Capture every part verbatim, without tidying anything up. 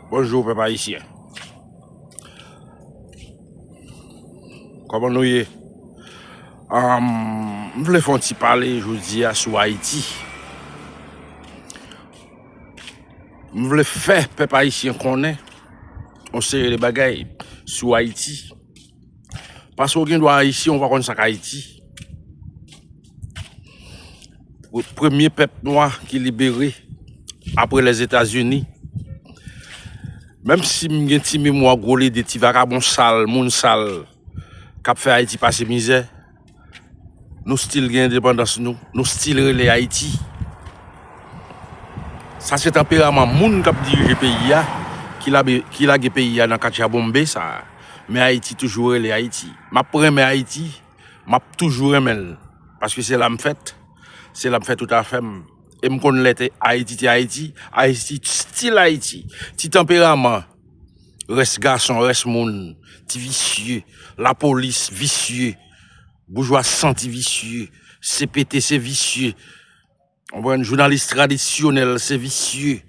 Bonjou, pèp ayisyen. Kòman nou ye? Am, m vle fè yon ti pale jodi a sou Ayiti. M vle fè pèp ayisyen konnen yon seri de bagay sou Ayiti. Paske w gen dwa ayisyen, ou pa konn sa k Ayiti. Premye pèp nwa ki libere apre Lèzetazini. Menm si m gen ti memwa gwo lide, ti vakabon sal, moun sal, k ap fè Ayiti pase mizè, nou still gen endepandans nou, nou still rele Ayiti. Sa se tanperaman moun k ap dirije peyi a ki labe, ki lage peyi a nan katjabonmbe sa a. Men Ayiti toujou rele Ayiti. M ap renmen Ayiti, m ap toujou renmen l. Paske se la m fèt, se la m fè tout afè m. E m konn lè te Ayiti te Ayiti, Ayiti still Ayiti. Ti tanperaman, rès gason, rès moun, ti visye, lapolis visye, boujwa santi visye, C P T se visye. Konprann? Jounalis tradisyonèl se visye.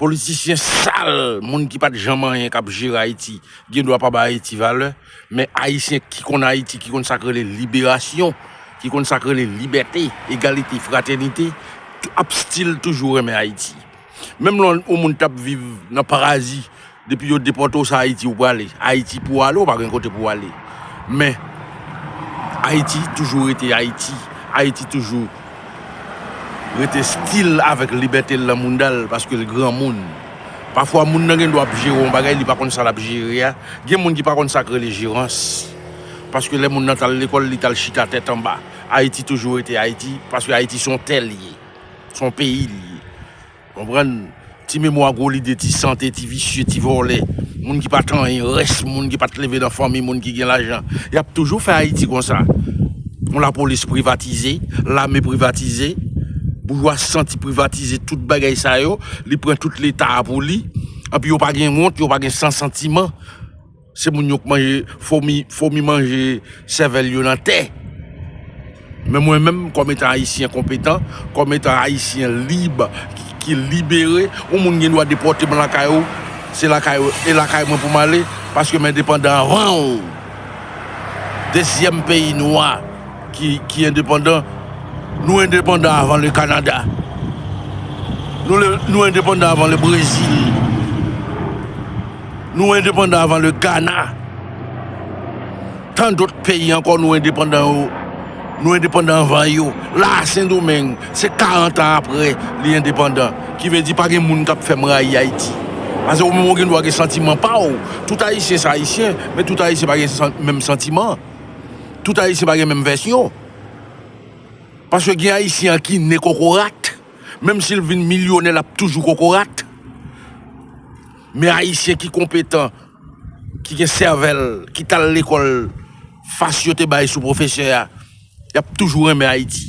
Politisyen sal, moun ki pa t janm anyen k ap jere Ayiti, gen dwa pa bay Ayiti valè, men Ayisyen ki konn Ayiti, ki konn sa k rele liberasyon, ki konn sa k rele libète, egalite, fratènite, ap still toujou renmen Ayiti. Menm lè yon moun t ap viv nan parazi, depi yo depòte w, se Ayiti ou prale. Ayiti pou w ale, ou pa gen kote pou w ale. Men, Ayiti toujou rete Ayiti. Ayiti toujou rete still avèk libète l nan mounda l, paske l granmoun. Pafwa, moun nan gen dwa ap jere yon bagay, li pa konn sa l ap jere a. Gen moun ki pa konn sa k rele jerans. Paske lè moun nan t al lekòl, li t al chita tèt anba. Ayiti toujou rete Ayiti, paske Ayiti se yon tè l ye. Se yon peyi l ye. Konprann? Ti memwa gwo lide, ti sante, ti visye, ti vòlè. Moun ki pa t anyen, rès moun ki pa t leve nan fanmi moun ki gen lajan. Y ap toujou fè Ayiti konsa. Yon lapolis privatize, lame privatize, boujwa santi privatize tout bagay sa yo, li pran tout Leta a pou li. Anpi yo pa gen wont, yo pa gen sans santiman. Se moun yo k manje fomi, fomi manje sèvèl yo nan tè. Men mwen menm, kòm etan Ayisyen konpetan, kòm etan Ayisyen lib, ki, ki libere, yon moun gen dwa depòte m lakay ou, se lakay ou, e lakay mwen pou m ale, paske m endepandan anvan w. Dezyèm peyi nwa ki, ki endepandan, nou endepandan avan le Kanada. Nou, le, nou endepandan avan le Brezil. Nou endepandan avan le Gana. Tan dòt peyi ankò nou endepandan yo. Nou endepandan anvan yo. La a Sendomeng, se karant an apre li endepandan. Ki vle di pa gen moun k ap fè m rayi Ayiti. Paske ou menm ou gen dwa gen santiman pa w. Tout Ayisyen se Ayisyen, men tout Ayisyen pa gen san, menm santiman. Tout Ayisyen pa gen menm vèsyon. Paske gen Ayisyen ki ne kokorat. Menm si l vin milyonè, l ap toujou kokorat. Men Ayisyen ki konpetan, ki gen sèvèl, ki t al lekòl, fas yo te bay sou pwofesè a, y ap toujou renmen Ayiti.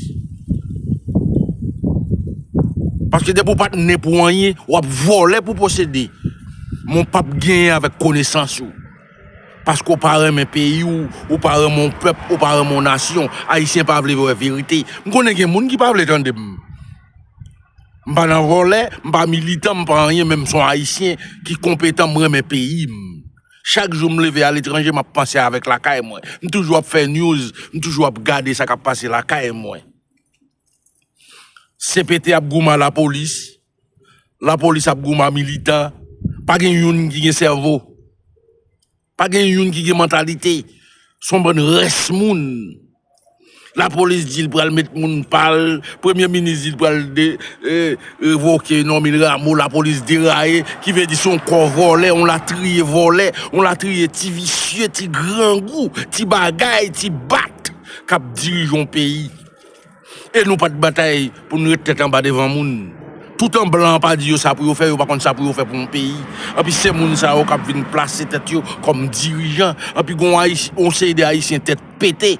Paske depi w pa t ne pou anyen, w ap vòlè pou posede. Men w p ap genyen avèk konesans ou. Paske w pa renmen peyi w, ou pa renmen yon pèp, ou pa renmen yon nasyon. Ayisyen pa vle wè verite. M konnen gen moun ki pa vle tande m. M pa nan vòlè, m pa militan, m pa anyen, men m se yon Ayisyen ki konpetan, m renmen peyi m. Chak jou m leve aletranje, m ap panse avèk lakay mwen. M toujou ap fè news, m toujou ap gade sa k ap pase lakay mwen. C P T ap goumen a lapolis, lapolis ap goumen a militan. Pa gen youn ki gen sèvo. Pa gen youn ki gen mantalite. Se yon bann rès moun. Lapolis di l pral met moun pa l, premye minis di l pral de, e, revoke Normil Rameau, lapolis deraye, ki vle di se yon kò vòlè, yon latriye vòlè, yon latriye ti visye, ti grangou, ti bagay, ti bat, k ap dirije yon peyi. E nou pa t batay pou n ret tèt anba devan moun. Toutan blan an pa di yo sa pou yo fè, yo pa konn sa pou yo fè pou yon peyi. Anpi se moun sa yo k ap vin plase tèt yo kòm dirijan. Anpi gen yon Ayis-, yon seri de Ayisyen tèt pete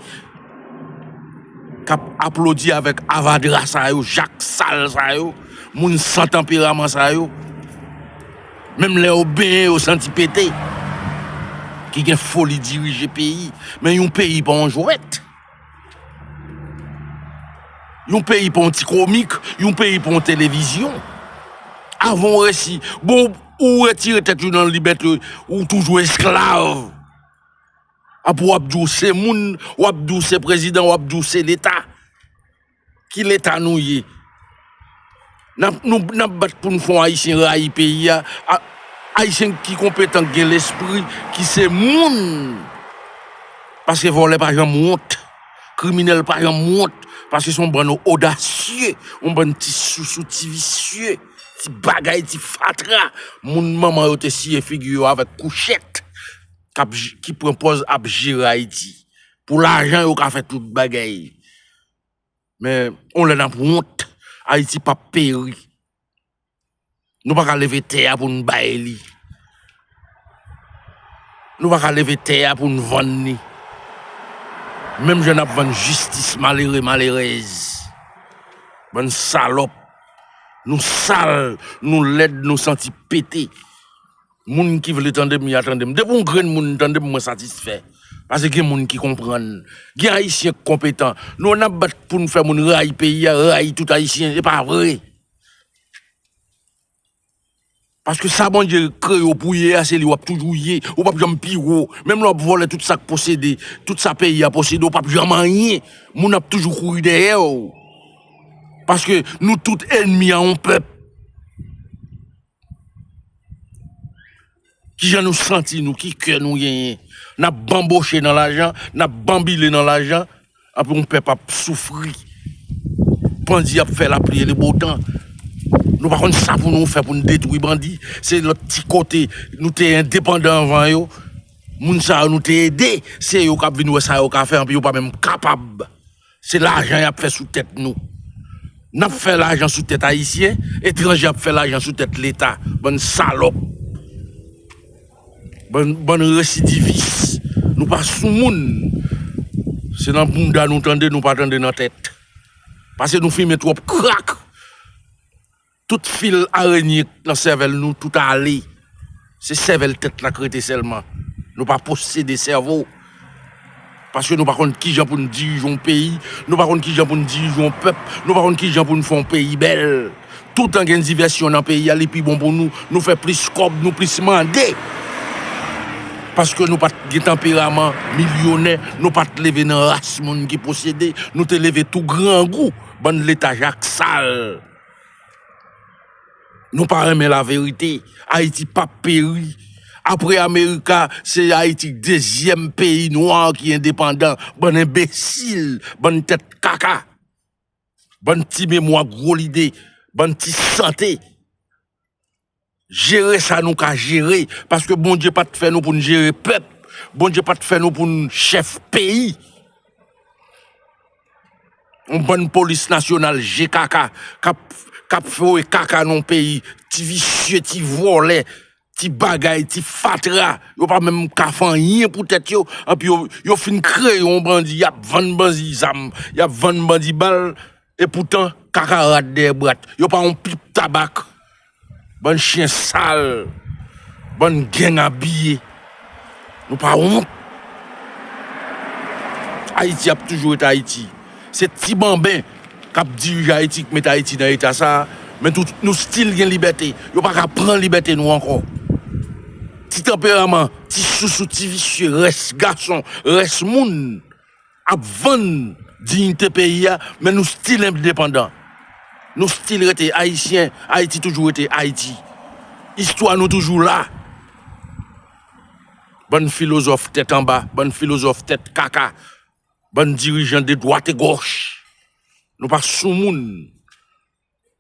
k ap aplodi avèk avadra sa yo, jak sal sa yo, moun san tanperaman sa yo. Menm lè yo benyen, yo santi pete. Ki gen foli dirije peyi. Men yon peyi pa yon jwèt. Yon peyi pa yon ti komik, yon peyi pa yon televizyon. Avan w resi, bon, ou retire tèt ou nan libète, ou toujou esklav. Apre w ap di w se moun, w ap di w se prezidan, w ap di w se leta. Ki leta nou ye? N ap, nou, n ap bat pou n fè yon Ayisyen rayi peyi a. A-, Ayisyen ki konpetan, ki gen lespri, ki se moun. Paske vòlè pa janm wont. Kriminèl pa janm wont. Paske se yon bann odasye, yon bann ti sousou, ti visye, ti bagay, ti fatra. Moun manman yo te siye figi yo avèk kouchèt, k ap j-, ki pran pòz ap jere Ayiti. Pou lajan, yo ka fè tout bagay. Men, yon lè n ap wont, Ayiti p ap peri. Nou pa ka leve tè a pou n bay li. Nou pa ka leve tè a pou n vann li. Menm jan n ap vann jistis malere, malerèz. Bann salòp. Nou sal, nou lèd, nou santi pete. Moun ki vle tande m, y a tande m. Depi yon grenn moun tande m, mwen satisfè. Paske gen moun ki konprann. Gen Ayisyen k konpetan. Nou, n ap bat pou n fè moun rayi peyi a, rayi tout Ayisyen. E pa vre. Paske sa Bondye kreye w pou ye a, se li w ap toujou ye. Ou p ap janm pi wo. Menm lè w ap vòlè tout sa k posede, tout sa peyi a posede, ou p ap janm anyen. Moun ap toujou kouri dèyè w. Paske nou tout ènmi a yon pèp. Kijan nou santi nou, ki kè nou genyen? N ap banboche nan lajan, n ap banbile nan lajan, anpi yon pèp ap soufri. Bandi ap fè lapli e le botan. Nou pa konn sa pou nou fè pou n detwi bandi. Se lòt ti kote nou te endepandan anvan yo. Moun sa yo nou te ede, se yo k ap vin wè sa yo ka fè, anpi yo pa menm kapab. Se lajan y ap fè sou tèt nou. N ap fè lajan sou tèt Ayisyen, etranje ap fè lajan sou tèt Leta. Bann salòp. Bann, bann residivis. Nou pa sou moun. Se nan bounda nou tande, nou pa tande nan tèt. Paske nou fimen twòp krak. Tout fil arenye nan sèvèl nou, tout ale. Se sèvèl tèt la k rete sèlman. Nou pa posede sèvo. Paske nou pa konn kijan pou n dirije yon peyi, nou pa konn kijan pou n dirije yon pèp, nou pa konn kijan pou n fè yon peyi bèl. Toutan gen divèsyon nan peyi a, li pi bon pou nou. Nou fè plis kòb, nou plis mande. Paske nou pa t gen tanperaman milyonè, nou pa t leve nan ras moun ki posede, nou te leve tou grangou, bann leta jak sal. Nou pa renmen laverite. Ayiti p ap peri. Apre Amerika, se Ayiti dezyèm peyi nwa ki endepandan. Bann enbesil, bann tèt kaka, bann ti memwa gwo lide, bann ti sante. Jere sa nou ka jere, paske Bondye pa t fè nou pou n jere pèp. Bondye pa t fè nou pou n chèf peyi. Yon bann polis nasyonal je kaka, k ap, k ap voye kaka nan yon peyi, ti visye, ti vòlè, ti bagay, ti fatra. Yo pa menm ka fè anyen pou tèt yo, anpi yo, yo fin kreye yon bandi, y ap vann bandi zam, y ap vann bandi bal, epoutan, kaka rat dèyè bwat. Yo pa yon pip tabak. Bann chen sal, bann gang abiye. Nou pa wont. Ayiti ap toujou ret Ayiti. Se ti banben k ap dirije Ayiti, k mete Ayiti nan eta sa a. Men tou, nou still gen libète. Yo pa ka pran libète nou ankò. Ti tanperaman, ti sousou, ti visye, rès gason, rès moun ap vann diyite peyi a, men nou still endepandan. Nou still rete Ayisyen, Ayiti toujou rete Ayiti. Istwa nou toujou la. Bann filozòf tèt anba, bann filozòf tèt kaka, bann dirijan de dwat e gòch. Nou pa sou moun.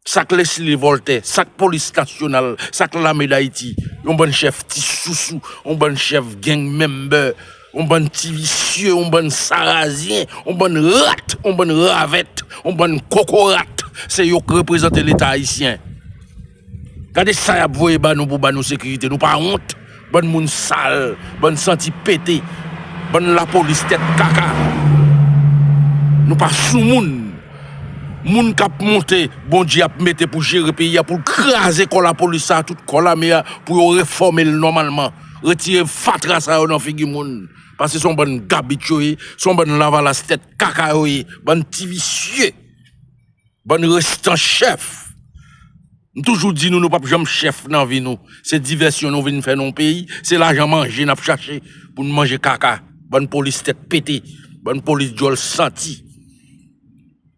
Sa k Leslie Voltaire, sa k polis nasyonal, sa k lame Dayiti, yon bann chèf ti sousou, yon bann chèf gang member, yon bann ti visye, yon bann sarazyen, yon bann rat, yon bann ravèt, yon bann kokorat, se yo k reprezante Leta ayisyen. Gade sa y ap voye ba nou pou ba nou sekirite. Nou pa wont? Bann moun sal, bann santi pete, bann lapolis tèt kaka. Nou pa sou moun. Moun k ap monte, Bondye ap mete pou jere peyi a, pou l kraze kò lapolis sa a, tout kò lame a, pou yo refòme l nòmalman. Retire fatra sa yo nan figi moun. Paske se yon bann gabit yo ye, se yon bann lavalas tèt kaka yo ye, bann ti visye, bann restan chèf. M toujou di nou, nou p ap janm chèf nan vi nou. Se divèsyon nou vin fè nan yon peyi. Se lajan manje n ap chache pou n manje kaka. Bann polis tèt pete. Bann polis djòl santi.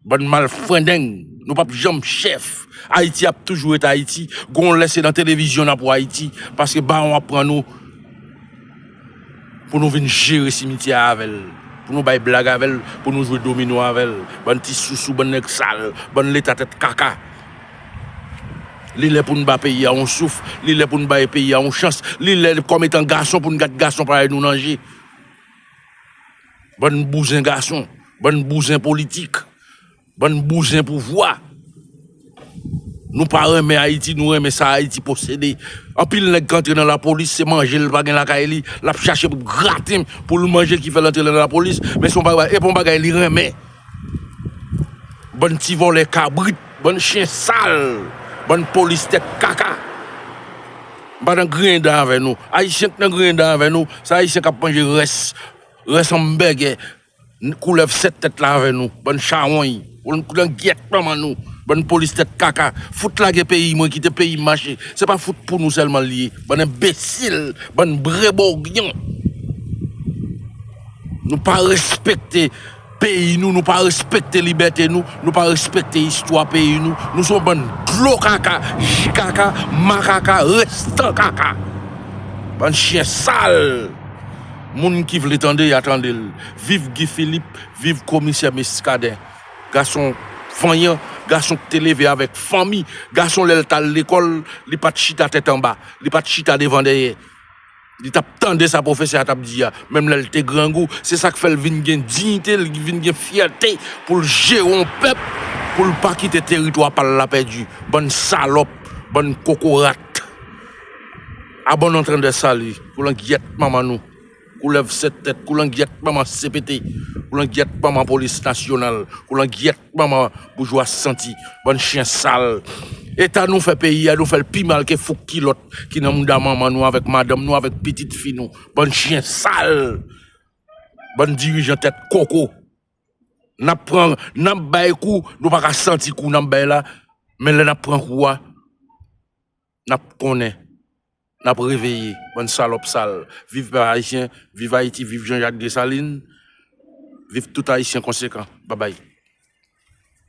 Bann malfrendeng. Nou p ap janm chèf. Ayiti ap toujou ret Ayiti. Gon lè se nan televizyon n ap wè Ayiti. Paske bawon ap pran nou pou nou vin jere simityè a avè l, pou nou bay blag avè l, pou nou jwe domino avè l. Bann ti sousou, bann nèg sal, bann leta tèt kaka. Li lè pou n ba peyi a yon souf, li lè pou n bay peyi a yon chans, li lè kòm etan gason pou n gad gason parèy nou nan je. Bann bouzen gason, bann bouzen politik. Bann bouzen pouvwa. Nou pa renmen Ayiti, nou renmen sa Ayiti posede. Anpil nèg k antre nan lapolis, se manje l pa gen lakay li, l ap chache pou graten pou l manje ki fè l antre nan lapolis, men se yon bagay, e pa yon bagay li renmen. Bann ti vòlè kabrit, bann chen sal, bann polis tèt kaka. M pa nan griyen dan avè nou. Ayisyen k nan griyen dan avè nou, se Ayisyen k ap manje rès, rès anbègè. Koulèv sèt tèt la avè nou, bann chawony, koulèv gyèt manman nou, bann polis tèt kaka. Fout lage peyi mwen, kite peyi m mache. Se pa fout pou nou sèlman l ye. Bann enbesil, bann brebogyon. Nou pa respekte peyi nou, nou pa respekte libète nou, nou pa respekte istwa peyi nou. Nou se yon bann dlo kaka, ji kaka, makaka, restan kaka. Bann chen sal. Moun ki vle tande, y a tande l. Viv Guy Philippe, viv komisè Muscadin. Gason vanyan, gason ki te leve avèk fanmi, gason lè l t al lekòl, li pa t chita tèt anba, li pa t chita devan dèyè. Li t ap tande sa pwofesè a t ap di a, menm lè l te grangou. Se sa k fè l vin gen diyite, l vin gen fyète pou l jere yon pèp, pou l pa kite teritwa pa l la pèdi. Bann salòp, bann kokorat. Abon antann de sali, koulangyèt manman nou. Koulèv sèt tèt, koulangyèt manman C P T, koulangyèt manman polis nasyonal, koulangyèt manman boujwa santi, bann chen sal. Eta nou fè peyi a, nou fè l pi mal ke fouk kilòt ki nan mouda manman nou avèk madanm nou, avèk pitit fi nou. Bann chen sal. Bann dirijan tèt koko. N ap pran, n ap bay kou, nou pa ka santi kou n ap bay la, men lè n ap pran kou a, n ap konnen, n ap reveye, bann salòp sal. Viv pèp ayisyen, viv Ayiti, viv Jean Jacques Dessalines, viv tout Ayisyen konsekan. Babay.